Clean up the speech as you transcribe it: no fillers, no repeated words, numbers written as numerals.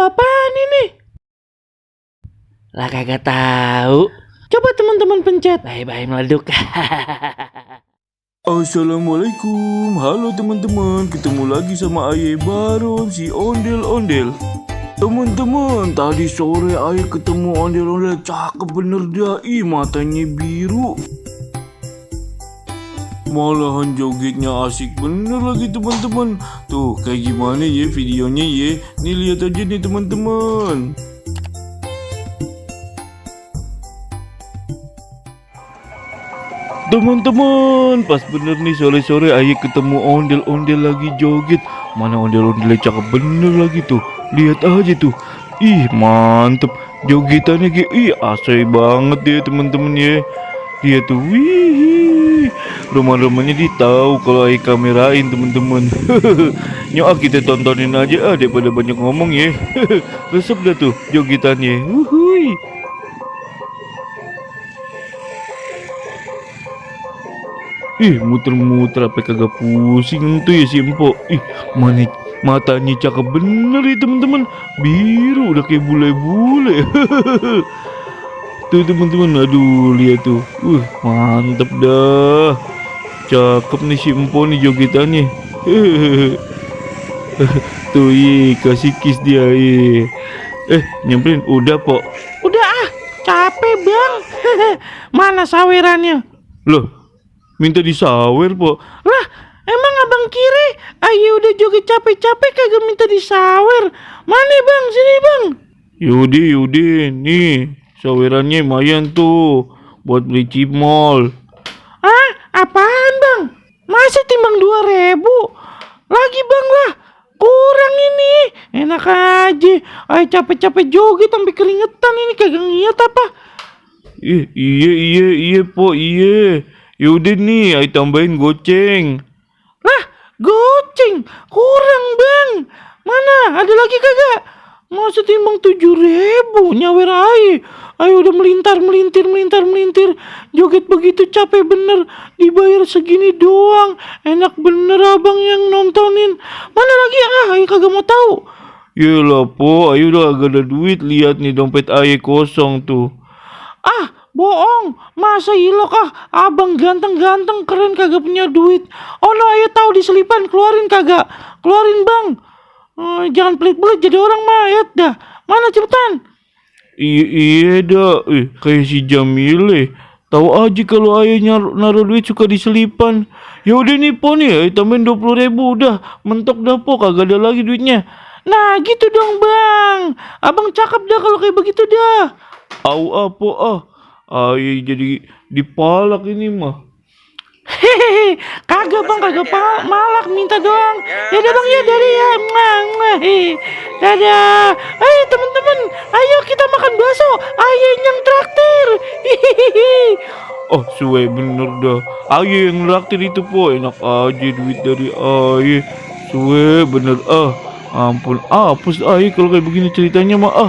apaan ini? Lah kagak tahu. Coba teman-teman pencet. Bye-bye meleduk. Assalamualaikum, halo teman-teman, ketemu lagi sama Aye Baron si ondel-ondel. Teman-teman, tadi sore Aye ketemu ondel-ondel, cakep bener dah, matanya biru. Malahan jogetnya asik bener lagi teman-teman. Tuh kayak gimana ya videonya ya, nih lihat aja nih teman-teman. Teman-teman, pas bener nih sore-sore Aye ketemu ondel-ondel lagi joget. Mana ondel-ondelnya cakep bener lagi tuh. Lihat aja tuh. Mantep. Jogetannya asli banget ya teman-teman ya. Dia tuh Roman-romannya dia tahu kalau Aye kamerain teman-teman. Nyok kita tontonin aja daripada banyak ngomong ya. Resep dah tuh jogetannya. Wuhui. Muter-muter apa kagak pusing tuh ya si Empok. Matanya cakep bener ya teman-teman. Biru udah kayak bule-bule. Tuh teman-teman, aduh lihat tuh. Mantep dah. Cakep nih si Empok nih jogetannya. Tuh kasih kiss dia nyamperin udah Pok. Udah capek bang. Mana sawerannya? Loh, minta disawer Pok. Lah, emang abang kiri Aye udah joget capek-capek kagak minta disawer. Mana bang, sini bang. Yaudah, nih sawerannya lumayan tuh buat beli cimol. Apaan bang? Masih timbang 2.000? Lagi bang lah, kurang ini. Enak aja, Aye capek-capek joget sampai keringetan ini kagak ngeliat apa. Iya Pok, iya. Yaudah nih, Aye tambahin goceng. Lah, goceng kurang bang. Mana? Ada lagi kagak? Masa timbang 7.000 nyawer Aye. Aye udah melintir. Joget begitu capek bener. Dibayar segini doang. Enak bener abang yang nontonin. Mana lagi? Aye kagak mau tahu. Yalah Pok, Aye udah agak ada duit. Lihat nih dompet Aye kosong tuh. Bohong, masa ilok abang ganteng-ganteng keren kagak punya duit. Oh no, Aye tahu diselipan, keluarin kagak? Keluarin bang. Jangan pelit-pelit jadi orang mayat dah. Mana cepetan? Iya dah, kayak si Jamile. Tahu aja kalau Aye naruh duit suka diselipan. Ya udah nih Po nih, Aye tambahin 20.000 udah. Mentok dah Po, kagak ada lagi duitnya. Nah gitu dong bang. Abang cakep dah kalau kayak begitu dah. Po Aye jadi dipalak ini mah. Hehehe, kagak bang, kagak malak, minta doang. Ya udah bang ya, dari ya. Dadah. Teman-teman, ayo kita makan bakso. Aye yang traktir. Suwe bener dah. Aye yang traktir itu Po, enak aja duit dari Aye. Suwe bener ampun, hapus Aye kalau kayak begini ceritanya mah